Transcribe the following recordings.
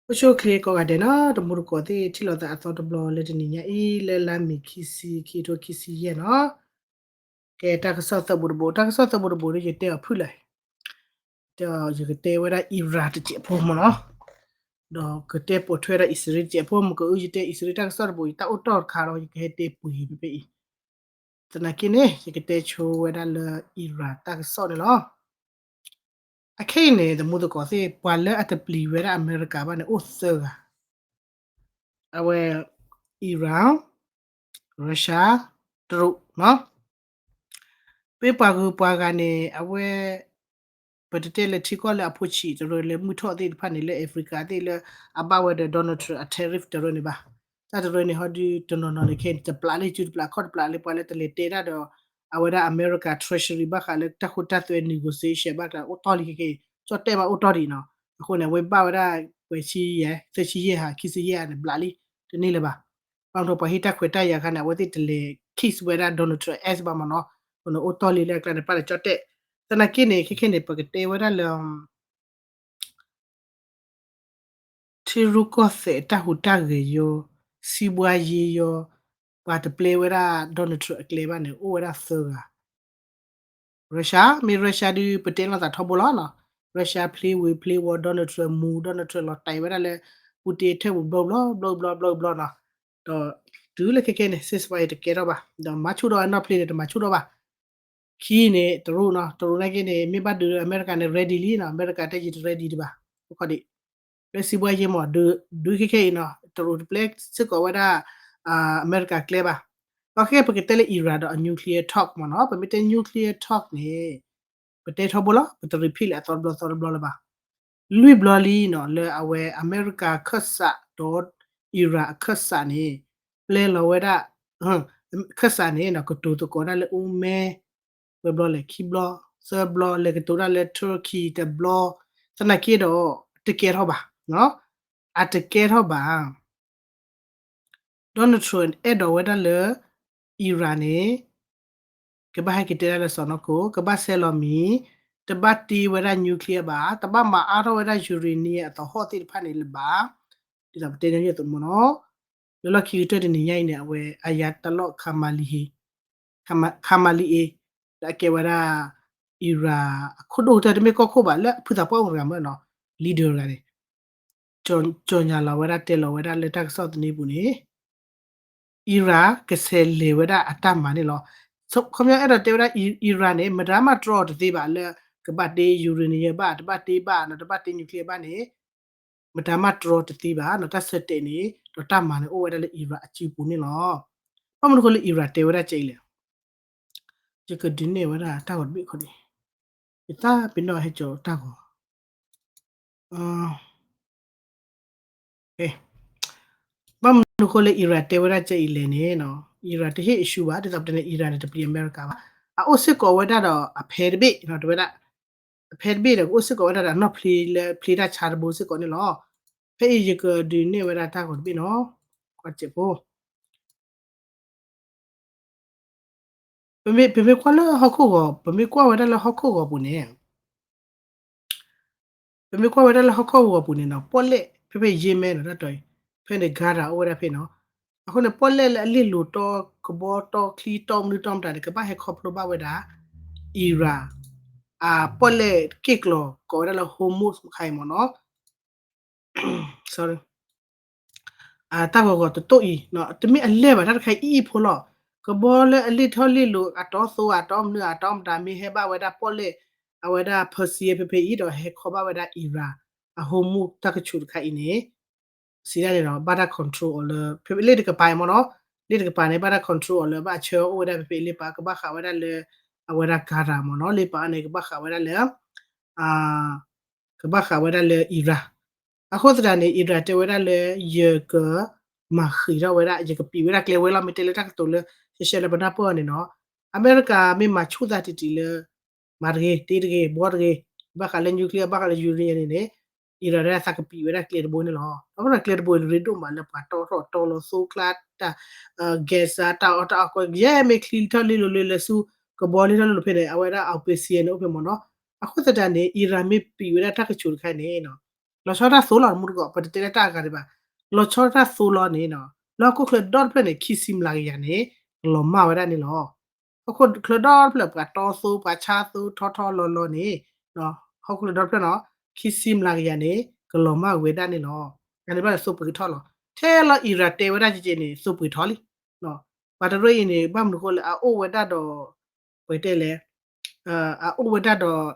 အိၣ်ဆူၣ်အိၣ်ချ့ကိးဂၤဒဲးနီၤ, တမူတကိးသ့ၣ်ထံၣ်လိာ်သးအသီတဘျီလၢတနံၤညါအံၤ လၢလါမ့ၤခံဆံ ခံကထိခံဆံယဲၢ်နီၤ. ကဲ တၢ်ကစီၣ်သၢဘိတဘိ, တၢ်ကစီၣ်သၢဘိတဘိဒီး ယတဲအီၤဖုၣ်လၢၤ, တဲအီၤ ယကတဲဝဲဒၣ် Iran တစဲးဖိမ့ၢ်နီၤ, ဒီးကတဲပိာ်ထွဲဝဲဒၣ်အံၣ်စရ့လးတစဲးဖိ, မ့ၢ်ကအု ယတဲအံၣ်စရ့လးတၢ်ကစီၣ်တဘိ ယတၢ်အိၣ်တီၢ်တခါဒီး ယကဟဲတဲပှ့ၤဖဲဖဲအံၤ. သနာ်က့န့ၣ် ယကတဲဆိဝဲဒၣ်လၢ Iran တၢ်ကစီၣ်န့ၣ်လီၤ. အခဲအံၤန့ၣ် တမူတကိးသ့ၣ် ပှၤလၢအတပျံၤဝဲဒၣ်အမဲရကၤဘၣ်န့ၣ် အိၣ်သၢဂၤ, အဝဲ Iran, Russia, တရူးနီၤ. ဖဲပှၤဂုၤပှၤဂၤန့ၣ် အဝဲ ပတတဲလၢထံကီၢ်လၢအဖိဆံးတရၢလၢမုၢ်ထီၣ်သ့ၣ်တဖၣ်န့ၣ် လၢ Africa သ့ၣ်လၢအဘၣ်ဝဲဒီး Donald Trump အ tariff တရၢန့ၣ်ဘၣ်. တၢ်တရၢန့ၣ် ဟီဒုးတနီၤနီၤန့ၣ် ခဲအံၤ တပျးလၢစုတပျးခီၣ်တပျးလၢပှၤလၢတလဲၤတဲတၢ်ဒီး အဝဲဒၣ်အမဲရကၤ Treasury ဘၣ်ဃးလၢတၢ်ဃိတၢ်သွဲ negotiation ဘၣ်ဃးအိၣ်တီၢ်လံခဲခဲအံၤ ကၠီၣ်တဲၣ်မးအိၣ်တီၢ်ဒံးနီၤ. အဃိန့ၣ် အဝဲဘၣ်ဝဲဒၣ် ပှဲၤဆံယဲၢ် သၢဆံယဲၢ်ဟး ခံဆံယဲၢ်ဟးန့ၣ် ဘျးလံ တန့ၢ်လၢၤဘၣ်. ဘၣ်မနုၤပှၤဟ့ၣ်တၢ်ခွဲးတၢ်ယာ်အခါန့ၣ် အဝဲသ့ၣ်တလဲၤ kiss ဝဲဒၣ် Donald Trump ass ဘၣ်မ့ၢ်နီၤ. အဃိန့ၣ် အိၣ်တီၢ်လံလၢအကျါန့ၣ် ပၣ်ဒီးကၠီၣ်တဲၣ်. သနာ်က့န့ၣ် ခဲခဲန့ၣ် ပကတဲဝဲဒၣ်လၢ ထံရူၢ်ကီၢ်သဲးတၢ်ဟူးတၢ်ဂဲၤယိ စံးဘှါယ့ယိ ပှၤတပျဲဝဲဒၣ် Donald Trump အကျဲဘၣ်န့ၣ် အိၣ်ဝဲဒၣ်သၢဂၤ. Russia မ့ၢ် Russia ဒုး ပတဲလိာ်သးထီဘိလီၤနီၤ. Russia ဖျ့ဝံၤဖျ့ဝီၤ Donald Trump မူ Donald Trump လီၤတဲာ်ဝဲဒၣ်လၢ Putin ထၢၣ်ပူၤဘျီဘျီဘျီဘျီဘျီဘျီနီၤ. ဒီးတုၤလၢခဲခဲန့ၣ် ceasefire တကဲထီၣ်ဘၣ် ဒီးမၤဆူၣ်ထီၣ်ဝဲနီၢ်ဖျ့န့ၣ် တမၤဆူၣ်ထီၣ်ဘၣ်. ခံန့ၣ် တရူးနီၤ, တရူးနာ်က့န့ၣ် မ့ၢ်ဘၣ်ဒုးလၢအမဲရကၤန့ၣ် ready လံနီၤ, အမဲရကၤတဲယတ ready ဒံးဘၣ်. အိၣ်ခိးဒံး လၢစံးဘှါယ့မ့ၢ် ဒုးခဲခဲအံၤနီၤ, တရူးတပျဲစ့ၢ်ကီးဝဲဒၣ် အမဲရကၤကျဲဘၣ်. ဒီးခဲခဲပကတဲလၢ Iran ဒီးအ nuclear talk မ့ၢ်နီၤ, ပမ့ၢ်တဲ nuclear talk န့ၣ် ပတဲထီဘိလီၤ, ပတ repeat လၢအသီတဘျီသီတဘျီလၢၤဘၣ်. လွံၢ်ဘျီလံနီၤ လၢအဝဲအမဲရကၤခၢၣ်စးဒီး Iran အခၢၣ်စးန့ၣ် ပျဲလီၤဝဲဒၣ် ခၢၣ်စးန့ၣ်နီၤ ကတိၤသကိးဒၣ်လၢအိၣ်မဲ ဝဲဘျီလဲၣ် ခံဘျီ သၢဘျီ လဲၤကတိၤဒၣ်လၢ Turkey တဘျီ, သနာ်က့ဒီး တကဲထီၣ်ဘၣ်, အတကဲထီၣ်ဘၣ်. Donald Trump အဲၣ်ဒိးဝဲဒၣ်လၢ Iran န့ၣ် ကဘၣ်ဟဲက့ၤတဲဒၣ်လၢစီၢ်နီၤခိၣ် ကဘၣ်ဆဲးလီၤမံၤ, တဘၣ်တ့ဝဲဒၣ် nuclear ဘၣ်, တဘၣ်မၤအါထီၣ်ဝဲဒၣ် uranium အသဟီၣ်သ့ၣ်တဖၣ်န့ၣ်လၢၤဘၣ်. ဒ်သိးပတဲညီနုၢ်အသိးမ့ၢ်နီၤ, လၢလီၢ်ခံကတၢၢ်တနံၤညါအံၤန့ၣ် အဝဲ Ayatollah Khamenei, Khamenei လၢအကဲဝဲဒၣ် Iran အခိၣ်ဒိၣ်ကတၢၢ် တမ့ၢ်ကီၢ်ခိၣ်ဘၣ် လၢဖုသးပှၢ်အိၣ်တဂၤမ့ၢ်နီၤ, leader တဂၤန့ၣ် ကၠီၣ်ညါလီၤဝဲဒၣ် တဲလီၤဝဲဒၣ်လၢတၢ်ကစီၣ်သန့ပူၤန့ၣ် Iran ကဆဲးလဲၤဝဲဒၣ်အတၢ်မၤန့ၣ်လီၤ. ခီပညီအဲၣ်ဒိးတဲဝဲဒၣ် Iran န့ၣ် မတၤမးတြီတသ့ဘၣ်လၢ ကဘၣ်တ့ uranium ဘၣ်, တဘၣ်တ့ဘၣ်နီၤ, တဘၣ်တ့ nuclear ဘၣ်န့ၣ် မတၤမးတြီတသ့ဘၣ်နီၤ, တၢ်ဆၢတဲာ်န့ၣ် ဒီးတၢ်မၤန့ၣ်အိၣ်ဝဲဒၣ်လၢ Iran အစုပူၤန့ၣ်လီၤ. ဘၣ်မနုၤအဃိလၢ Iran တဲဝဲဒၣ်ကဲအံၤလဲၣ်. ယကဒုးနဲၣ်ဝဲဒၣ်တၢ်ဂီၤတဘ့ၣ်ခီန့ၣ်, ယသးပ့ၤနီၣ်ဟဲကၠီၤတၢ်ဂီၤ ဘၣ်မနုၤအဃိလၢ Iran တဲဝဲဒၣ်ကဲအံၤလဲၣ်န့ၣ်နီၤ, Iran တဟ့ၣ်အဆူဘၣ်, ဒ်သိးပတဲန့ၣ် Iran န့ၣ် တပျံၤအမဲရကၤဘၣ်. အအိၣ်စ့ၢ်ကီးဝဲဒၣ်ဒီးအဖဲတဘ့ၣ်နီၤ, တဲဝဲဒၣ် အဖဲတဘ့ၣ်ဒီး ကအိၣ်စ့ၢ်ကီးဝဲဒၣ်ဒီးအနီၢ်ဖျ့လၢဖျ့တၢ်ဆါတဘိစ့ၢ်ကီးန့ၣ်လီၤ. ဖဲအံၤယကဒုးနဲၣ်ဝဲဒၣ်တၢ်ဂီၤတဘ့ၣ်နီၤ, ကွၢ်စဲးဖိ ပမ့ၢ် ပမ့ၢ်ကွၢ်လၢဟီၣ်ခိၣ်ဂီၤ, ပမ့ၢ်ကွၢ်ဝဲဒၣ်လၢဟီၣ်ခိၣ်ဂီၤပူၤန့ၣ်, ပမ့ၢ်ကွၢ်ဝဲဒၣ်လၢဟီၣ်ခိၣ်ဂီၤပူၤန့ၣ်နီၤ, ပီၣ်လဲၣ် ဖဲဖဲ Yemen နီၤ တၢ်တီၤအံၤ, ဖဲန့ၣ် Gaza အိၣ်ဝဲဒၣ်ဖဲနီၤ. အဃိန့ၣ် ပီၣ်လဲၣ်လၢအလ့ၣ်လိၤတီ ကဘီတီချံတီမနုၤတီမတၤန့ၣ် ကဘၣ်ဟဲခီဖျိဘၣ်ဝဲဒၣ် Iran အပီၣ်လဲၣ်က့ၣ်ကျီၤ ကိးဝဲဒၣ်လၢ Hormuz မခါအံၤမ့ၢ်နီၤ sorry တၢ်ဂီၤဂီၤတတိၢ်အံၤ တမ့ၢ်အလဲၢ်ဘၣ် တၢ်တခါအံၤအံၣ်ဖိလီၤ. ကဘီလၢအလ့ၣ်ထီၣ်လ့ၣ်လိၤ အတီသိအတီမနုၤအတီမတၤ မ့ၢ်ဟဲဘၣ်ဝဲဒၣ်ပီၣ်လဲၣ် အဝဲဒၣ် Persia ဖဲဖဲအံၤ ဒီးဟဲခီဘၣ်ဝဲဒၣ် Iran အ Hormuz တၢ်ကဆူးတခါအံၤန့ၣ် စံးဒၣ်န့ၣ်ဒီး ဘၣ်တၢ် control အီၤလၢ ဖဲလ့ၣ်တကပၤအံၤမ့ၢ်နီၤ, လ့ၣ်တကပၤန့ၣ် ဘၣ်တၢ် control အီၤလၢ ဘၣ်ဆၢအိၣ်ဝဲဒၣ်ဖဲဖဲအံၤ လ့ၣ်ပာ်ကဘၣ်ဃးဝဲဒၣ်လၢ အဝဲဒၣ် Gaza မ့ၢ်နီၤ, လ့ၣ်ပာ်န့ၣ် ကဘၣ်ဃးဝဲဒၣ်လၢ ကဘၣ်ဃးဝဲဒၣ်လၢ Iran. အဃိသတးန့ၣ် Iran တဲဝဲဒၣ်လၢ ယကမၤဃံးထီၣ်ဝဲဒၣ် ယကပံာ်ဝဲဒၣ်ကျဲဝဲလီၤ မ့ၢ်တဲလၢတၢ်ကတိၤလၢ ရှဲရှဲလၢပနၢ်ပၢၢ်အီၤန့ၣ်နီၤ, အမဲရကၤမ့ၢ်မၤဆူၣ်သးတံၢ်တံၢ်လၢ မၤတဂ့ၤ တ့တဂ့ၤ ဘှီတဂ့ၤ, ဘၣ်ဃးလၢ nuclear ဘၣ်ဃးလၢ uranium န့ၣ်န့ၣ် Iran ဒၣ်သးကပံာ်ဝဲဒၣ်ကျဲတဘိန့ၣ်လီၤ. အဃိဒီးကျဲတဘိန့ၣ် ရ့ဒိၣ်မးလၢပှၤတီထီၣ်တီလီၤသိကျါတၢ် gas တၢ်အီၣ်တၢ်အီၣ်ကွဲ ယဲမ့ၢ်ချံလ့ၣ်ထီၣ်လ့ၣ်လိၤလၢလဲၤဆူ ကဘီလ့ၣ်ထီၣ်လ့ၣ်လိၤဖဲန့ၣ် အဝဲဒၣ် အ Persia န့ၣ်အိၣ်ဖဲမ့ၢ်နီၤ. အဃိသတးန့ၣ် Iran မ့ၢ်ပံာ်ဝဲဒၣ်တၢ်ကဆူးတခါန့ၣ်နီၤ လီၤဆီဒၣ်တၢ်သိလီၤ မူတကိး ပတတဲလၢတၢ်အဂၤဒံးဘၣ်. လီၤဆီဒၣ်တၢ်သိလီၤန့ၣ် လၢဟီၣ်ခိၣ်ချၢဒီတဖျၢၣ်န့ၣ် ခံဆံမျးကယၤန့ၣ် ကလီၤမၢ်ဝဲဒၣ်န့ၣ်လီၤ. ဟီၣ်ခိၣ်ချၢဒီတဖျၢၣ် ပှၤတီသိ ပှၤဆါသိ ထီထီလီၤလီၤန့ၣ် ဟီၣ်ခိၣ်ချၢဒီတဖျၢၣ်နီၤ ခံဆံမျးကယၤန့ၣ် ကလီၤမၢ်ဝဲဒၣ်န့ၣ်လီၤ. အန့ၣ်ဘၣ်န့ၣ် သိပှ့ၤထီၣ်လီၤ. ထဲလီၤ Iran တဲဝဲဒၣ်ကက့န့ၣ် သိပှ့ၤထီၣ်လံ. ပှၤတရၢအံၤန့ၣ် ဘၣ်မနုၤဃိလၢအအိၣ်ဝဲဒၣ်ဒီး ပတဲလဲၣ် အအိၣ်ဝဲဒၣ်ဒီး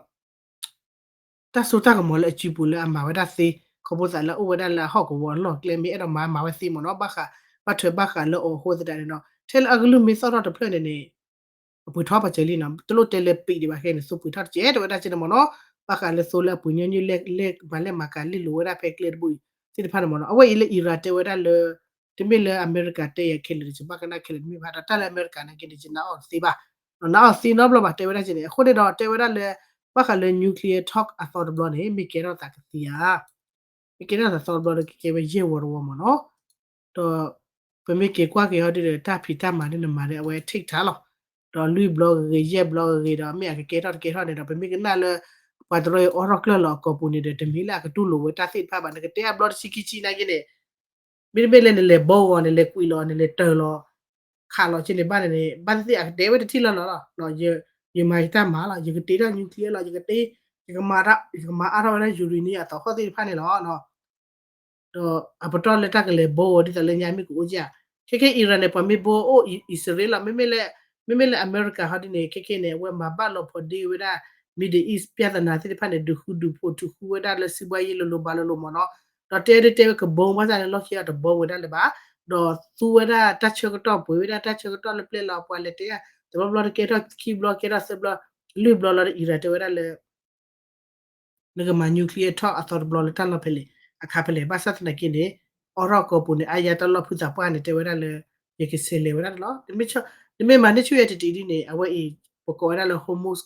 တၢ်စိတၢ်ကမီၤလၢအစုပူၤလၢအမၤဝဲဒၣ်သ့ ခီဖျိသးလၢအအိၣ်ဝဲဒၣ်လၢအဟီၣ်ကဝီၤအလီၢ်ကျဲ မ့ၢ်အဲၣ်ဒိးမၤမၤဝဲသ့မ့ၢ်နီၤ ဘၣ်ဃး ဘၣ်ထွဲဘၣ်ဃးလၢအီၤအဃိသတးန့ၣ်နီၤ ထဲလၢအကလုၢ်မ့ၢ်သီၣ်ထီၣ်တဖျၢၣ်န့ၣ်န့ၣ် အပှ့ၤထီၣ်ပာ်စၢၤလံနီၤ တလိၣ်တဲလၢပံးဒံးဘၣ်ခဲန့ၣ် သိပှ့ၤထီၣ်တကဲတဲဝဲဒၣ်ကဲန့ၣ်မ့ၢ်နီၤ ဘၣ်ဃးလၢသိလၢအပှ့ၤညီနုၢ်လဲၢ် လဲၢ်မၤလဲၢ်မၤကၤလံၣ်လိၤဝဲဒၣ်ဖဲကျဲတဘိသ့ၣ်တဖၣ်န့ၣ်မ့ၢ်နီၤ အဝဲအံၤလၢ Iran တဲဝဲဒၣ်လၢ တမ့ၢ်လၢအမဲရကၤတဲယၤခဲလၢာ်ဒီး ယဘၣ်ကနၣ်ခဲလၢာ်တမ့ၢ်ဘၣ် ဒီးတၢ်လၢအမဲရကၤနာ်က့န့ၣ် ယနာ်အီၤတသ့ဘၣ် နာ်အီၤသ့နီတဘျီဘၣ် တဲဝဲဒၣ်ကဲန့ၣ် အဃိန့ၣ်ဒီးတဲဝဲဒၣ်လၢ ဘၣ်ဃးလၢ nuclear talk အသီတဘျီန့ၣ် မ့ၢ်ကဲထီၣ်သးကသံဧါ မ့ၢ်ကဲထီၣ်သးသီတဘျီဒီး ကကဲဝဲယဲၢ်ဝီတဝီမ့ၢ်နီၤ ဒီး ပမ့ၢ်က့ၤကွၢ်က့ၤဟီဒ်ဒီး တၢ်ဖံးတၢ်မၤန့ၣ် နမၤန့ၣ် အဝဲ take time လီၤ ဒီးလွံၢ်ဘျီဂ့ၤ ယဲၢ်ဘျီဂ့ၤဒီး မ့ၢ်အကကဲထီၣ်တကဲထီၣ်န့ၣ်ဒီး ပမ့ၢ်ကနၣ်လၢ ပှၤတရၢအံၤအိးထီၣ်ကျၢၢ်လီၤအကိာ်ပူၤန့ၣ်ဒီး တမ့ၢ်လၢအကတူၢ်လိာ်ဝဲတၢ်သ့ၣ်တဖၣ်ဘၣ် နကတဲအဘျီတဆံခံဆံနာ်က့န့ၣ် မ့တမ့ၢ်လၢနလဲၤဘီဂီၤ နလဲၤကွံာ်လီၤ နလဲၤတၢၤလီၤ ခးလီၤက့န့ၣ် ဘၣ်န့ၣ်န့ၣ် ဘၣ်သ့ၣ်သ့ၣ်အကတဲဝဲတထံၣ်လီၤလီၤလီၤ ယမၤယတၢ်မၤလီၤ ယကတ့ထီၣ် nuclear လီၤ ယကတ့ ယကမၤ ယကမၤအါထီၣ်ဝဲဒၣ် uranium အသီခီၣ်သ့ၣ်တဖၣ်န့ၣ်လီၤ ဒီးအပတီၢ်လၢတၢ်ကလဲၤဘီဂီၤဒ်သိးလၢညါမ့ၢ်ကအိၣ်ကၠၢ် ခဲကဲ Iran န့ၣ် ပှၤမ့ၢ်ဘီအိၣ်အံၣ်စရ့လးလီၤ မ့မ့ၢ်လၢ မ့မ့ၢ်လၢအမဲရကၤဟီဒ်န့ၣ် ခဲကဲန့ၣ် အဝဲမၤဘၣ်လီၤဖိးဒ့ဝဲဒၣ် Middle East ပြဿနာသ့ၣ်တဖၣ်န့ၣ် ဒုးဃူဒုးဖိး ထုးဃူဝဲဒၣ်လၢစုဘၣ်ယဲၢ်လိၤလိၤဘၣ်လိၤလိၤမ့ၢ်နီၤ ဒီးတဲဒ်တဲဝဲကဘီဘၣ်ဆၣ်န့ၣ် လီၢ်ခံအီၤတဘီဝဲဒၣ်လၢၤဘၣ် ဒီးသူဝဲဒၣ်တၢ်ဆၢကတီၢ် ပှ့ၤဝဲဒၣ်တၢ်ဆၢကတီၢ်လၢပျဲလီၤပှၤလဲၤတဲ တဘျီဘျီတကဲထီၣ်ခံဘျီ ကဲထီၣ်သၢဘျီ လွံၢ်ဘျီလီၤဒီး Iran တဲဝဲဒၣ်လၢ နကမၤ nuclear talk အသီတဘျီလၢတၢ်လီၢ်ဖဲလဲၣ် အခါဖဲလဲၣ် ဘၣ်ဆၣ်သနာ်က့န့ၣ် အိးထီၣ်ကိာ်ပူၤန့ၣ် အါယၤတၢ်လီၢ်ဖုသးပှၢ်န့ၣ် တဲဝဲဒၣ်လၢ ယကဆဲးလဲၤဝဲဒၣ်န့ၣ်လီၤ နမ့ၢ်မၤန့ၢ်ဆူၣ်အံၤတတံၤဒ်န့ၣ် အဝဲအံၤ ပကိးဝဲဒၣ်လၢ Hormuz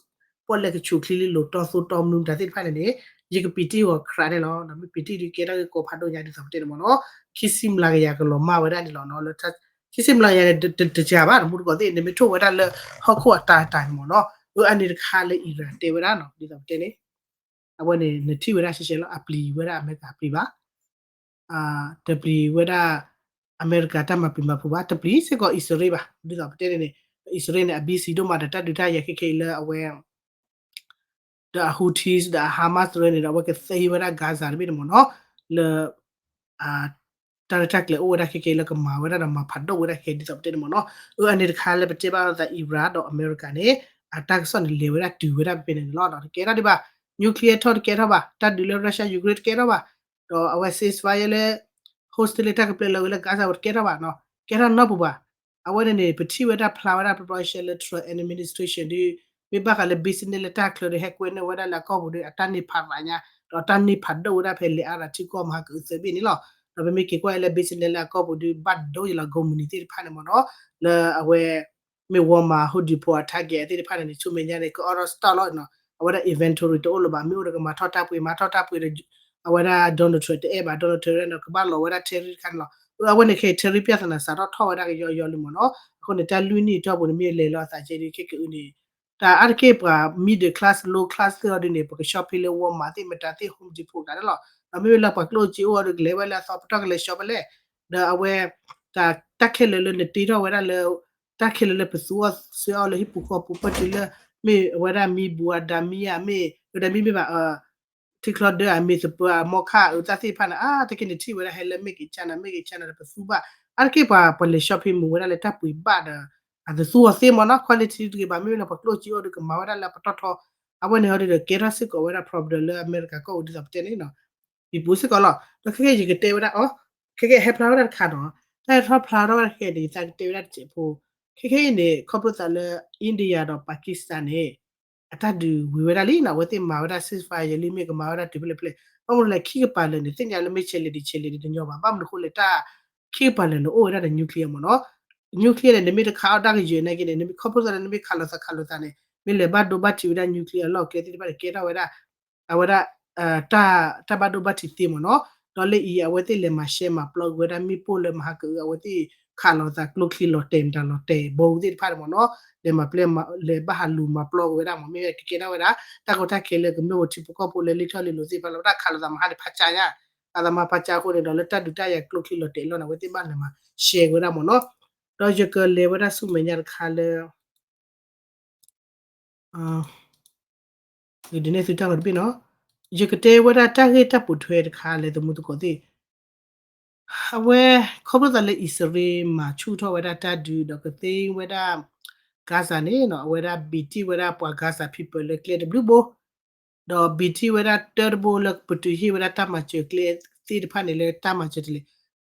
ပီၣ်လဲၣ်ကဆူးချံလံလိၤတီသိတီမနုၤတၢ်သ့ၣ်တဖၣ်န့ၣ်န့ၣ် ယကပံးတံၢ်ဂီၤခရးန့ၣ်လီၤ မ့ၢ်ပံးတံၢ်ဒုးကဲထီၣ်ဂ့ၢ်ကီဖးဒိၣ်ညါဒ်သိးပတဲန့ၣ်မ့ၢ်နီၤ ခံဆံမျးကယၤကလီၤမၢ်ဝဲဒၣ်န့ၣ်လီၤ လၢ ခံဆံမျးကယၤန့ၣ် တစှၤဘၣ် တမူတကိးသ့ၣ် နမ့ၢ်ထိၣ်ဝဲဒၣ်လၢဟီၣ်ခိၣ်အတၢ်တၢ်န့ၣ်မ့ၢ်နီၤ အၢ အန့ၣ်တခါလၢ Iran တဲဝဲဒၣ်နီၤ ဒ်သိးပတဲန့ၣ် အဝဲန့ၣ် နထံၣ်ဝဲဒၣ်ရှဲရှဲလီၤ အပျံၤဝဲဒၣ်အမဲရကၤအပျံၤဘၣ် တပျံၤဝဲဒၣ် အမဲရကၤတၢ်မၤပျံၤမၤဖုးဘၣ် တပျံၤစ့ၢ်ကီးအံၣ်စရ့လးဘၣ် ဒ်သိးပတဲန့ၣ်န့ၣ် အံၣ်စရ့လးန့ၣ် အ busy ဒိၣ်မးဒီးတၢ်ဒုးတၢ်ယၤခဲခဲအံၤလၢအဝဲ ဒီးအ Houthis ဒီးအ Hamas တရၢန့ၣ်ဒီး အဝဲကသ့ဝဲဒၣ် Gaza တဘ့ၣ်န့ၣ်မ့ၢ်နီၤ လၢ တၢ်ရဲၣ်တၢ်ကျဲၤအိၣ်ဝဲဒၣ်ခဲခဲလၢကမၤဝဲဒၣ်ဒီးမၤဖးဒိၣ်ဝဲဒၣ်ခဲဒ်သိးပတဲန့ၣ်မ့ၢ်နီၤ အၢ အန့ၣ်တခါလၢပတဲဘၣ်သး Iran ဒီးအမဲရကၤန့ၣ် အတၢ်ကစီၣ်န့ၣ်လဲၤဝဲဒၣ်တုၤဝဲဒၣ်ဖဲဖဲန့ၣ်န့ၣ်လီၤ တကဲထီၣ်ဒံးဘၣ် nuclear talk တကဲထီၣ်ဘၣ် တၢ်ဒုးလၢ Russia Ukraine တကဲထီၣ်ဘၣ် ဒီးအဝဲ ceasefire လၢ hostage လၢတၢ်ကပျဲလီၤဝဲလၢ Gaza တကဲထီၣ်ဘၣ်နီၤ ကဲထီၣ်နီတပူၤဘၣ် အဝဲန့ၣ်န့ၣ် ပထံၣ်ဝဲဒၣ်ဖျါဝဲဒၣ် ပျီပျီရှဲရှဲလၢ Trump administration ဒ် မ့ၢ်ဘၣ်ဃးလၢ business လၢတၢ်ချၢဒီး ဟဲကွဲန့ၢ်ဝဲဒၣ်လၢအကီၢ်ပူၤဒီး အတၢ်န့ၢ်ဖးရးညါ ဒီးတၢ်န့ၢ်ဖးဒိၣ်ဝဲဒၣ်ဖဲလဲၤအါရၤထံကီၢ်မၤဟးကအုးသၢဘ့ၣ်န့ၣ်လီၤ. ဒီးပမ့ၢ်က့ၤကွၢ်လၢ business လၢအကီၢ်ပူၤဒီး ဘၣ်ဒိယလီၤ ကုမ္ပဏီသ့ၣ်တဖၣ်န့ၣ်မ့ၢ်နီၤ လၢအဝဲ မ့ၢ် Walmart, Home Depot အ Target သ့ၣ်တဖၣ်န့ၣ်န့ၣ် ဆူမဲာ်ညါန့ၣ် ကအိးထီၣ် stock လီၤနီၤ အဝဲဒၣ် inventory တအိၣ်လၢၤဘၣ် မ့ၢ်အိၣ်ဒီးကမၤထီၣ်တၢ်ပှ့ၤ မၤထီၣ်တၢ်ပှ့ၤဒီး အဝဲဒၣ် Donald Trump တအဲၣ်ဘၣ် Donald Trump န့ၣ် ကဘၣ်လီၤဝဲဒၣ် tariff တခါန့ၣ်လီၤ. အဝဲန့ၣ်ခဲအံၤ tariff ပြဿနာစးထီၣ်ထီၣ်ဝဲဒၣ်ကယီယီလံမ့ၢ်နီၤ အဃိန့ၣ် တၢ်လွံၢ်နံၣ်အတီၢ်ပူၤန့ၣ် မ့ၢ်လဲၤလီၤအသးကဲဒ်ခဲကအုးန့ၣ် တၢ်အါတက့ၢ်ပှၤ middle class, low class သ့ၣ်အီၤဒ်န့ၣ် ပက shopping လၢ Walmart သ့ၣ် မတၤသ့ၣ် Home Depot တၢ်န့ၣ်လီၤ. ဒီးမ့မ့ၢ်လၢပှၤကျိၣ်စ့အိၣ်အီၤဒီး ကလဲၤဝဲလၢအသီပတီၢ်ကလဲၤ shop ဖဲလဲၣ် ဒီးအဝဲ တၢ်ခဲလၢာ်လၢနတ့ထီၣ်ဝဲဒၣ်လၢ တၢ်ခဲလၢာ်လၢပသူအီၤဆှၢအီၤလၢဟံၣ်ပူၤဃီပူၤ ပၢၢ်တုၤလၢ မ့ၢ်အဝဲဒၣ်မံဘူးအဒါမံဧါ မ့ၢ်အဒါမံမ့ၢ်ဘၣ် ထံချီဒၢဧါ မ့ၢ်သပၢၤဧါ မီခါအုးသၣ်သ့ၣ်တဖၣ်န့ၣ် အါတက့ၢ်နထံၣ်ဝဲဒၣ်ဟဲလၢ made in China, made in China ဒီးပသူဘၣ် အါတက့ၢ်ပှၤ ပှၤလဲၤ shopping မုာ်ဝဲဒၣ်လၢတၢ်ပှ့ၤဘၣ်ဒီး အတသူအီၤသ့မ့ၢ်နီၤ quality တဂ့ၤဘၣ် မ့မ့ၢ်လၢပှၤကျိၣ်စ့အိၣ်ဒီးကမၤဝဲဒၣ်လၢပတီၢ်ထီ အဝဲန့ၣ်ဟီဒ်ဒီး ကဲထီၣ်စ့ၢ်ကီးဝဲဒၣ် problem လၢအမဲရကၤကီၢ်ပူၤဒ်သိးပတဲန့ၣ်နီၤ ပံၤပူၤစ့ၢ်ကီးလီၤ. ဒီးခဲကဲယကတဲဝဲဒၣ်အီၤ ခဲကဲဟဲဖျါထီၣ်ဝဲဒၣ်တခါနီၤ တၢ်ဟဲထီၣ်ဖျါထီၣ်ဝဲဒၣ်ခဲကဲန့ၣ် ယသးကတဲဝဲဒၣ်တစဲးဖိ ခဲကဲအံၤန့ၣ် ခီဖျိသးလၢ India ဒီး Pakistan န့ၣ် အတၢ်ဒုးဝံၤဝဲဒၣ်လံနီၤ အဝဲသ့ၣ်မၤဝဲဒၣ် ceasefire ယလံမ့ၢ်ကမၤဝဲဒၣ်တုၤဖဲလဲၣ်ဖဲလဲၣ် ဘၣ်မနုၤလဲၣ် ခံကပၤလၢာ်န့ၣ် သ့ၣ်ညါလၢမ့ၢ်ဆဲးလဲၤဒံးဆဲးလဲၤဒံးတညီဘၣ် ဘၣ်မနုၤအဃိလဲၣ် တၢ် ခံကပၤလၢာ်န့ၣ် အိၣ်ဝဲဒၣ်ဒီး nuclear မ့ၢ်နီၤ nuclear န့ၣ် နမ့ၢ်တခးအီၣ်တၢ်ကယဲၢ်နာ်က့န့ၣ် နမ့ၢ်ခီဖျိသးလၢနမ့ၢ်ခးလိာ်သးခးလိာ်သးန့ၣ် မ့ၢ်လဲၤဘၣ်ဒိဘၣ်ထံးဝဲဒၣ် nuclear အလီၢ်အကျဲသ့ၣ်တဖၣ်န့ၣ် ကဲထီၣ်ဝဲဒၣ် အဝဲဒၣ် တၢ် တၢ်ဘၣ်ဒိဘၣ်ထံးသ့မ့ၢ်နီၤ ဒီးလၢအံၤ အဝဲသ့ၣ်လဲၤမၤရှဲမၤပျီကွံာ်ဝဲဒၣ်မ့ၣ်ပိၢ်လၢမဟါကအုး အဝဲသ့ၣ် ခးလိာ်သးကျိချံလီၤတဲာ်မတၤလီၤတဲာ်ဘီသ့ၣ်တဖၣ်န့ၣ်မ့ၢ်နီၤ, လဲၤမၤပျဲ လဲၤဘၣ်ဟးလူၤမၤပျီက့ၤဝဲဒၣ်မ့ၢ် မ့ၢ်ကကဲထီၣ်ဝဲဒၣ် တၢ်ကီတၢ်ခဲလၢကမျၢၢ်ဖိထံဖိကီၢ်ဖိလၢလံထီၣ်လံလိၤသ့ၣ်တဖၣ်လီၤ, ဝဲဒၣ်ခးလိာ်သးမဟါန့ၣ်ဖးကၢညါ, ခးသးမဟါဖးကၢအဃိန့ၣ်ဒီး လၢတၢ်ဒုးတၢ်ယၤကျိချံလီၤတဲာ်လီၤန့ၣ် အဝဲသ့ၣ်ဘၣ်လဲၤမၤရှဲက့ၤဝဲဒၣ်မ့ၢ်နီၤ, ဒီးယကလဲၤဝဲဒၣ်ဆူမဲာ်ညါတခါလၢ ဒ်န့ၣ်သုတၢ်ဂီၤတဘ့ၣ်နီၤ, ယကတဲဝဲဒၣ်တၢ်ဂ့ၢ်တၢ်ပိာ်ထွဲတခါလၢသမူသကိးသ့ၣ်, အဝဲ ခီဖျိသးလၢအံၣ်စရ့လးမၤဆူၣ်ထီၣ်ဝဲဒၣ်တၢ်ဒုးဒီးကသ့ဝဲဒၣ် Gaza န့ၣ်နီၤ, အဝဲဒၣ်ဘံးတံၢ်ဝဲဒၣ်ပှၤ Gaza people လၢကျဲတဘျုးဘိ, ဒီးဘံးတံၢ်ဝဲဒၣ်တၢ်တဘိလၢပတုၤဟ့ၣ်ဝဲဒၣ်တၢ်မၤစၢၤကျဲသ့ၣ်တဖၣ်န့ၣ်လၢတၢ်မၤစၢၤတလဲၤ,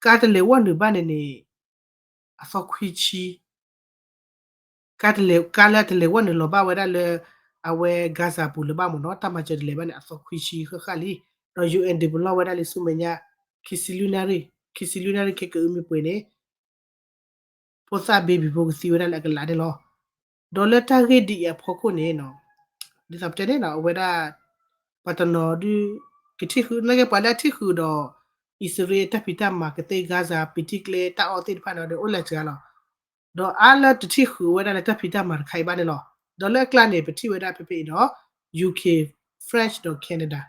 ကါတလဲၤဝဲနုာ်ဘၣ်န့ၣ်န့ၣ် အသီခွံဆံ ကါတလဲၤ ကါလၢအတလဲၤဝဲနုာ်လီၤဘၣ်ဝဲဒၣ်လၢ အဝဲ Gaza ပူၤလၢၤဘၣ်မ့ၢ်နီၤ, တၢ်မၤစၢၤတလဲၤဘၣ်န့ၣ် အသီခွံဆံဃၣ်ဃၣ်လံ, ဒီး ယူဢၣ်အၣ် ဒုးပလီၢ်ဝဲဒၣ်လံဆူမဲာ်ညါ ခံဆံလွံၢ်နၣ်ရံၣ်, ခံဆံလွံၢ်နၣ်ရံၣ်ခဲကအုမ့ၢ်ပှဲၤန့ၣ် ဖိသၣ်ဘ့ဘံၤဖိကသံဝဲဒၣ်လၢအကလးန့ၣ်လီၤ. ဒီးလၢတၢ်ဂ့ၢ်ဒ်အံၤအဖီခိၣ်န့ၣ်နီၤ, ဒ်သိးပတဲန့ၣ်နီၤ အဝဲဒၣ် ပှၤတနီၤဒုး ကထံၣ်ဃုာ် နာ်က့ပှၤလၢအထံၣ်ဃုာ်ဒီး အံၣ်စရ့လးတၢ်ဖံးတၢ်မၤကသ့ Gaza ပံးတံၢ်ကျဲတၢ်အီၣ်သ့ၣ်တဖၣ်န့ၣ်ဒီး အိၣ်လၢစှၤလီၤ. ဒီးအါလၢတထံၣ်ဃုာ်ဝဲဒၣ်လၢတၢ်ဖံးတၢ်မၤတခါအံၤဘၣ်န့ၣ်လီၤ. ဒီးလၢအကျါန့ၣ် ပထံၣ်ဝဲဒၣ်ဖဲဖဲအံၤဒီး ယူၢ်ခ့ၣ်, French ဒီး Canada,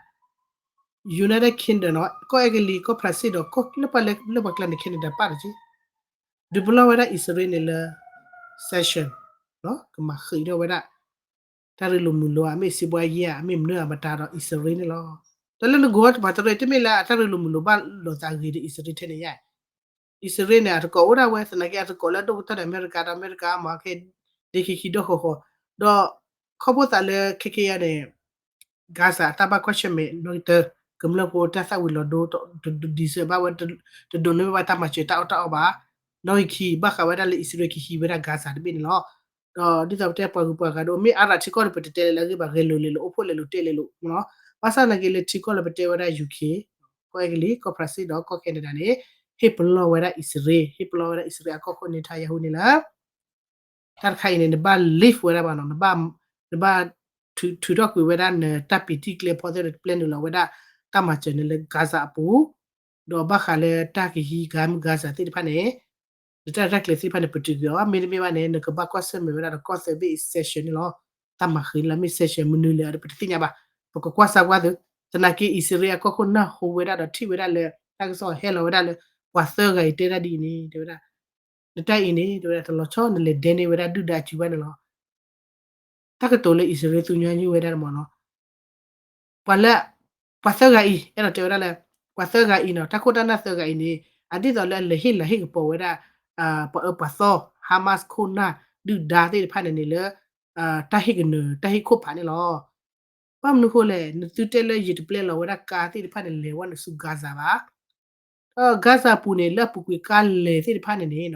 United Kingdom နီၤ, ကီၢ်အဲကလံး, ကီၢ်ဖရၣ်စ့ၣ်ဒီး ကီၢ်လၢပှၤလၢ လၢပှၤကျါန့ၣ် Canada ပၣ်တက့ၢ် ဒုးပလီၢ်ဝဲဒၣ်အံၣ်စရ့လးန့ၣ်လၢ sanction ကမၤဃံးထီၣ်ဝဲဒၣ် တၢ်ရ့လိာ်မုာ်လိာ်ဧါ, မ့ၢ်စံးဘှါယဲဧါ, မ့ၢ်မနုၤဧါမတၤဒီးအံၣ်စရ့လးန့ၣ်လီၤ. တၢ်လၢနဂီၢ်ပှၤတရၢ တမ့ၢ်လၢအတၢ်ရ့လိာ်မုာ်လိာ်ဘၣ်လိာ်သးဂ့ၤဒီးအံၣ်စရ့လးထဲန့ၣ်ယါ, အံၣ်စရ့လးန့ၣ် အတကိးအိၣ်ဒၣ်ဝဲ သနာ်က့အတကိးလၢဒိၣ်ကတၢၢ်ဒီးအမဲရကၤ ဒီးအမဲရကၤအမၤခဲ ဒ့ခံခံဒီၣ်ဃီဃီ, ဒီးခီဖျိသးလၢခဲကယၤန့ၣ် Gaza အတၢ်ဘၣ်ကွၢ်ဆၢၣ်မဲာ်နီၣ်ဂံၢ်တၢ, ကမျၢၢ်ဖိတၢ်သၣ်ဝံၤလီၤဒိ တဒုးစၢၤဘၣ်ဝဲ, တဒိးန့ၢ်ဘၣ်တၢ်မၤစၢၤတၢ်အီၣ်တၢ်အီဘၣ်, နီၣ်ဂံၢ်ခံ ဘၣ်ဃးဝဲဒၣ်လၢအံၣ်စရ့လးကဟံးဝဲဒၣ် Gaza တဘ့ၣ်န့ၣ်လီၤ. ဒီးဒ်သိးပတဲပှၤဂုၤပှၤဂၤဒိၣ် မ့ၢ်အါရၤထံကီၢ်ဒီးပတတဲလၢလၢအဂ့ၢ်ဘၣ် ဂဲၤလိာ်လဲၤလိာ်အိၣ်ဖှိၣ်လဲၤလိာ်တဲာ်လဲၤလိာ်မ့ၢ်နီၤ, ဘၣ်ဆၣ်သနာ်က့လၢထံကီၢ်လၢပတဲဝဲဒၣ် ယူၢ်ခ့ၣ်, ကီၢ်အဲကလံး, ကီၢ်ဖရၣ်စ့ၣ်ဒီးကီၢ် Canada န့ၣ် ဟ့ၣ်ပလီၢ်ဝဲဒၣ်အံၣ်စရ့လး, ဟ့ၣ်ပလီၢ်ဝဲဒၣ်အံၣ်စရ့လးအကီၢ်ခိၣ်န့ၣ် ထါယၤဟူန့ၣ်လၢ တၢ်တခါအံၤန့ၣ် နဘၣ် lift ဝဲဒၣ်ဘၣ်နီၤ, နဘၣ်, နဘၣ်ထုးထီၣ်ကွံာ်ဝဲဒၣ်နတၢ်ပံးတံၢ်ကျဲဖီသ့ၣ်န့ၣ် ပျဲနုာ်လီၤဝဲဒၣ် တၢ်မၤစၢၤန့ၣ်လၢ Gaza အပူၤ, ဒီးဘၣ်ဃးလၢတၢ်ကဟံး Gaza သ့ၣ်တဖၣ်န့ၣ် နတၢ်ရဲၣ်တၢ်ကျဲၤသ့ၣ်တဖၣ်န့ၣ် ပတုာ်ကွံာ်အီၤ, မ့တမ့ၢ်ဘၣ်န့ၣ် နကဘၣ်ကွၢ်ဆၢၣ်မဲာ်ဝဲဒၣ်ဒီးကီၢ်သၢဘ့ၣ်အံၤ sanction န့ၣ်လီၤ. တၢ်မၤဃံးလၢမ့ၢ် sanction မနုၤလဲၣ်ဒီး ပတသ့ၣ်ညါဘၣ်. ပကကွၢ်စၢ်ကွၢ်သု, သနာ်က့အံၣ်စရ့လးအကီၢ်ခိၣ်နၢ်ဟူဝဲဒၣ်ဒီးထံၣ်ဝဲဒၣ်လၢ တၢ်ကစီၣ်ဟဲလီၤဝဲဒၣ်လၢ ပှၤသၢဂၤအံၤတဲဒၣ်ဒ်အံၤန့ၣ် တဲဝဲဒၣ် နတၢ်အံၤန့ၣ် တဲဝဲဒၣ် တလီၤဆီ နလဲၤဒဲန့ၢ်ဝဲဒၣ်ဒုၣ်ဒါအစုဘၣ်န့ၣ်လီၤ. တၢ်ကတိၤလၢအံၣ်စရ့လးသူညီနုၢ်ဝဲဒၣ်မ့ၢ်နီၤ, ပှၤလၢ ပှၤသၢဂၤအံၤ အဲၣ်ဒိးတဲဝဲဒၣ်လၢ ပှၤသၢဂၤအံၤနီၤ တၢ်ခိၣ်တၢ်နၢ်သၢဂၤအံၤန့ၣ် အဒ်သိးလၢအလဲၤဟ့ၣ်လၤဟ့ၣ်ကပီၤဝဲဒၣ် ပှၤအၢပှၤသီ Hamas ခိၣ်နၢ် ဒုၣ်ဒါသ့ၣ်တဖၣ်န့ၣ်န့ၣ်လၢ တၢ်ဟ့ၣ်ကနၢၤ တၢ်ဟ့ၣ်ခိၣ်ဖးန့ၣ်လီၤ. ဘၣ်မနုၤဃိလဲၣ် နသုတဲလၢယတပျဲလီၤဝဲဒၣ်ကါသ့ၣ်တဖၣ်န့ၣ် လဲၤဝဲန့ၣ်ဆူ Gaza ဘၣ် ဒီး Gaza ပူၤန့ၣ် လၢအပူၤကွံာ်ကါလဲၤသ့ၣ်တဖၣ်န့ၣ်န့ၣ်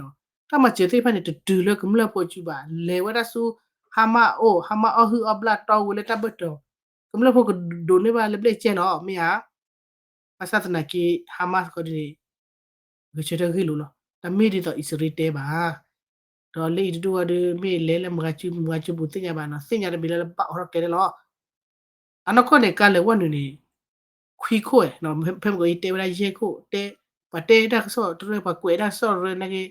တၢ်မၤစၢၤသ့ၣ်တဖၣ်န့ၣ် တတုၤလၢကမျၢၢ်ဖိအစုဘၣ် လဲၤဝဲဒၣ်ဆူ Hamas အိၣ် Hamas အီၣ်ဟုၣ်အီၣ်ဘျၣ်တီဝဲလၢတၢ်ဘၢၣ်တီၤ ကမျၢၢ်ဖိကဒိးန့ၢ်ဘၣ်လၢဘျဲၣ်ကဲလီၤ မ့ၢ်ဧါ. ဘၣ်ဆၣ်သနာ်က့ Hamas ကီဒ်န့ၣ် ဂဲၤဆၢထၢၣ်ဂ့ၢ်လိာ်လီၤ. တမ့ၢ်ဒ်သိးအံၣ်စရ့လးတဲဘၣ်. ဒီးလၢအံၤတဒူၣ်အီၤဒီး မ့ၢ်လဲၤလၢမုၢ်ဂၤစု မုၢ်ဂၤစုပူၤသ့ၣ်ညါဘၣ်နီၤ သ့ၣ်ညါတမံၤလၢလၢဘၣ်အိးထီၣ်ကျဲန့ၣ်လီၤ. အနီၢ်ကီၢ်န့ၣ် ကါလဲၤဝဲနုာ်န့ၣ် ခွံခိၣ်ဝဲ ဖဲမုၢ်ဂီၤအံၤတဲဝဲဒၣ်ယဲၢ်ခိၣ် တဲ ပှၤတဲတၢ်ကစီၣ်တရၢ ပှၤကွဲးတၢ်ကစီၣ်တရၢနာ်က့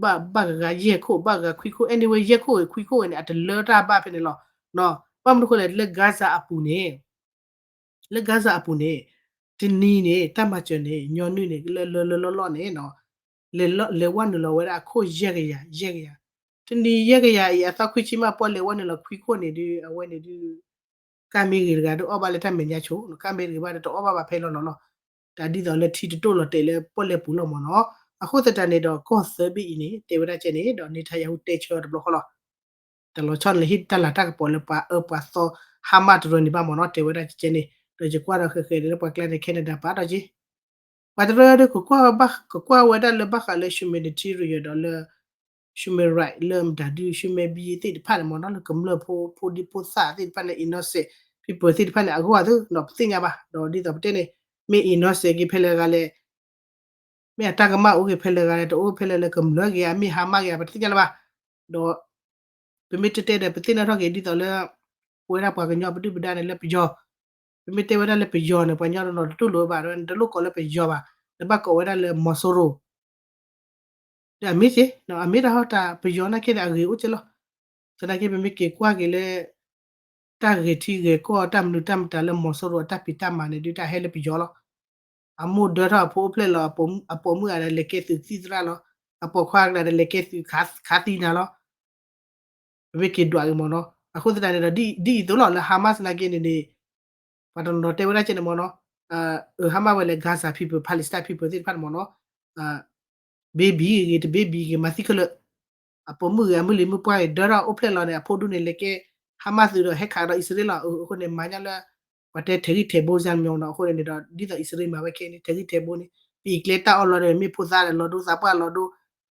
ဘၣ် ဘၣ်ဂၤဂၤယဲၢ်ခိၣ် ဘၣ်ဂၤခွံခိၣ် anyway ယဲၢ်ခိၣ်ဂ့ၤ ခွံခိၣ်ဂ့ၤန့ၣ် အတလၢတၢ်ဘၣ်ဖဲန့ၣ်လီၤ. ဘၣ်မနုၤဃိလဲၣ် လၢ Gaza အပူၤန့ၣ် လၢ Gaza အပူၤန့ၣ် တနံၤန့ၣ် တၢ်မၤစၢၤန့ၣ် ညီနုၢ်န့ၣ် လၢလၢလၢလီၢ်လီၢ်န့ၣ် လဲၤဝဲနုာ်လီၤဝဲဒၣ်အခိၣ်ယဲၢ်ကယၤ ယဲၢ်ကယၤ တနံၤယဲၢ်ကယၤအံၤ အသီခွံဆံမး ပှၤလဲၤဝဲနုာ်လီၤခွံခိၣ်န့ၣ်ဒီး အဝဲန့ၣ်ဒုး ကါမ့ၢ်ဂ့ၤတဂၤဒီးအီၣ်ဘၣ်လၢတၢ်မဲာ်ညါဆိ ကါမ့ၢ်တဂ့ၤဘၣ်ဒီးတအီၣ်ဘၣ်ဘၣ် ဖဲလီၤလီၤလီၤ. တၢ်ဒ်သိးလၢထံတတိၢ်လီၤတဲာ်လၢပီၣ်လဲၣ်ပူၤလီၤမ့ၢ်နီၤ. အဃိသတးန့ၣ်ဒီး ကီၢ်သၢဘ့ၣ်အံၤန့ၣ် တဲဝဲဒၣ်ကဲန့ၣ် ဒီးန့ၢ်ထါယၤဟူတဲဆၢတဘျီဃီလီၤ. တလီၤဆီန့ၣ်ဟ့ၣ်တၢ်လၤတၢ်ကပီၤလၢပှၤအၢပှၤသီ Hamas တရၢန့ၣ်ဘၣ်မ့ၢ်နီၤ တဲဝဲဒၣ်ကဲန့ၣ် ဒီးယကွၢ်ဒီးဃဲးဃဲးဒီးလၢပှၤကျါန့ၣ် Canada ပာ်ဒီးက့ ပှၤတရၢဒီး ကကွၢ်ဝဲဒၣ်လၢဘၣ်ဃးလၢ humanitarian ဒီးလၢ human right လၢမတၤဒုး human being သ့ၣ်တဖၣ်န့ၣ်မ့ၢ်နီၤ လၢကမျၢၢ်ဖိ ဖိဒံဖိသၣ်သ့ၣ်တဖၣ်န့ၣ် innocent people သ့ၣ်တဖၣ်န့ၣ် အဂီၢ်သ့ၣ်နီၤ ပသ့ၣ်ညါဘၣ် ဒီးဒ်သိးပတဲန့ၣ် မ့ၢ် innocent က့ၤဖဲလဲၣ်ဂၤလဲၣ် မ့ၢ်အတၢ်ကမၣ်အိၣ်က့ၤဖဲလဲၣ်ဂၤလဲၣ် တအိၣ်ဖဲလဲၣ်လၢကမျၢၢ်ဂ့ၤ အမ့ၢ် Hamas ဂ့ၤ ပတသ့ၣ်ညါလၢၤဘၣ် ဒီး ပမ့ၢ်တဲတဲဒီး ပသ့ၣ်နီၣ်ထီၣ်က့ၤဒ်သိးလၢ ပဝဲဒၣ်ပှၤကညီပဒုၣ်ပဒါန့ၣ်လၢပယီၤ ပမ့ၢ်တဲဝဲဒၣ်လၢပယီၤန့ၣ် ပှၤကညီတနီၤတတူၢ်လိာ်ဝဲဘၣ် တလိၣ်ကိးလၢပယီၤဘၣ် နဘၣ်ကိးဝဲဒၣ်လၢ မီၤစိရိၤ ဒီးအမ့ၢ်က့, အမ့ၢ်တၢ်ဟီၣ်တၢ်ပယီၤနာ်က့ဒီးအဂ့ၤအိၣ်က့လီၤ. သနာ်က့ပမ့ၢ်က့ၤကွၢ်က့ၤလၢ တၢ်ဂဲၤထံဂဲၤကီၢ် တၢ်မနုၤတၢ်မတၤလၢမီၤစိရိၤအတၢ်ဖံးတၢ်မၤန့ၣ် ဒုးတၢ်ဟဲလၢပယီၤလီၤ. အမိၢ်ဒၢထီၣ်အဖိအိၣ်ဖျဲၣ်လီၤ, အပိာ်မုၣ်အဂၤဒီးလဲၤကဲသုးသံၣ်သရၣ်လီၤ, အပိာ်ခွါအဂၤဒီးလဲၤကဲသုးခးသံနၤလီၤ. ပမ့ၢ်က့ၤဒွးက့ၤမ့ၢ်နီၤ, အဃိသတးန့ၣ်ဒီး ဒ်အံၤသိးလီၤလၢ Hamas နာ်က့န့ၣ်န့ၣ် ပှၤတနီၤတဲဝဲဒၣ်ကဲန့ၣ်မ့ၢ်နီၤ, အ Hamas ဝဲလဲၣ် Gaza people, Palestine people သ့ၣ်တဖၣ်န့ၣ်မ့ၢ်နီၤ, baby ဂ့ၤ တ baby ဂ့ၤ မၤသံခဲလၢာ်, အပိာ်မုၣ်ဂ့ၤ အမုၢ်လံၤမုၢ်ပှၢ်ဂ့ၤ ဒၢထီၣ်အိၣ်ဖျဲၣ်လီၤန့ၣ် အဖိဒူၣ်န့ၣ် လဲၤကဲ Hamas သုးဒီးဟဲခးဒီးအံၣ်စရ့လးလီၤ. အဃိန့ၣ် မၤညါလၢ ပှၤတဲထဲးဂံၢ်ထဲးဘိစ့ၢ်မ့ၢ်နီၤ, အဃိန့ၣ်န့ၣ်ဒီး ဒ်သိးအံၣ်စရ့လးမၤဝဲခဲအံၤန့ၣ် ထဲးဂံၢ်ထဲးဘိန့ၣ် ပအံၤကျဲတၢ်အီၣ်လီၤဒီး မ့ၢ်ဖိသၣ်ဒီးလီၤဒိ သးပှၢ်လီၤဒိ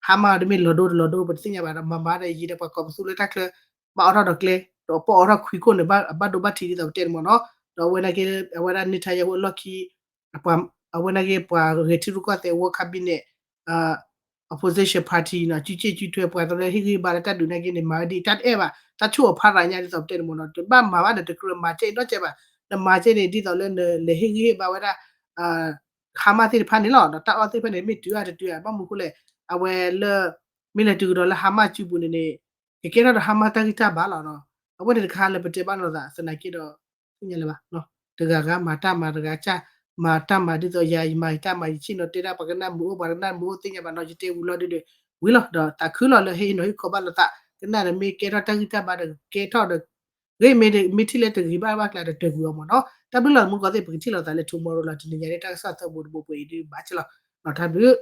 Hamas ဒီးမ့ၢ်လီၤဒိတလီၤဒိ ပတသ့ၣ်ညါဘၣ်ဒီး မၤမၤဒီးယံၤဒီးပှၤကီၢ်ပသူလၢတၢ်ချၢ ဘၣ်အိးထီၣ်ဒီးကျဲ ဒီးပီၣ်အိးထီၣ်ခွံခိၣ်န့ၣ် အဘၣ်ဒိဘၣ်ထံးဒ်သိးပတဲန့ၣ်မ့ၢ်နီၤ, ဒီးအဝဲနာ်က့ အဝဲဒၣ် Netanyahu အလီၢ်ခံ အဝဲနာ်က့ ပှၤဂဲၤထံရူၢ်ကီၢ်သဲး World Cabinet, opposition party နီၤ စုစ့ၣ်စုထွဲ ပှၤတလၢဟ့ၣ်ဂံၢ်ဟ့ၣ်ဘါလၢတၢ်ဒုးနာ်က့န့ၣ် မၤဝဲဒ်အံၤ တၢ်တအဲၣ်ဘၣ် တၢ်ဆိၣ်အီၤဖးရၤညါဒ်သိးပတဲန့ၣ်မ့ၢ်နီၤ, တဘၣ်မၤဘၣ်ဒီးတကြၢးမၤကဲအံၤနီတစဲးဘၣ်, နမၤကဲန့ၣ် ဒ်သိးလၢနလဲၤဟ့ၣ်ဂံၢ်ဟ့ၣ်ဘါဝဲဒၣ် Hamas သ့ၣ်တဖၣ်န့ၣ်လီၤ. ဒီးတၢ်အီၣ်သ့ၣ်တဖၣ်န့ၣ် မ့ၢ်တုၤအါတတုၤအါ ဘၣ်မနုၤအဃိလဲၣ်, အဝဲလၢ မ့ၢ်လဲၤတုၤကဒီးလၢ Hamas စုပူၤန့ၣ်န့ၣ် ကကဲထီၣ်ဒီး Hamas တၢ်ဂံၢ်တၢ်ဘါလီၤနီၤ, အဝဲန့ၣ်တခါလၢပတဲဘၣ်လိာ်သး သနာ်က့ဒီး သ့ၣ်ညါလၢၤဘၣ် တဂၤဂၤမၤတၢ်မၤတဂၤစၢ် မၤတၢ်မၤဒ်သိးယၤ ယမၤယတၢ်မၤ ယဆ့ၣ်နီၤတဲဒၣ်ပှၤကနၣ်မုာ်အိၣ် ပှၤကနၣ်မုာ်အိၣ်သ့ၣ်ညါဘၣ်နီၤ ယတဲဝံၤလီၤဒုးဒုး ဝံၤလီၤ ဒီးသးခုလီၤလၢဟ့ၣ်နီၤဟ့ၣ်ခီဘၣ်လိာ်သး ကနၣ်ဒီးမ့ၢ်ကဲထီၣ်တၢ်ဂံၢ်တၢ်ဘါဒီးကဲထီၣ်ဒီး ဂ့ၤမ့ၢ်မ့ၢ်ထံၣ်လၢတဂ့ၤဘၣ်ဘၣ်ကျါဒီးတဂ့ၤအီၤမ့ၢ်နီၤ တၢ်ဘျုးလီၤမုၢ်ကီၢ်သ့ၣ် ပကထံၣ်လိာ်သးလၢ tomorrow လီၤ တနံၤညါန့ၣ် တၢ်ကစီၣ်သၢဘိတဘိပှဲၤအံၤဒုးဘၣ်က့လီၤ တၢ်ဘျုး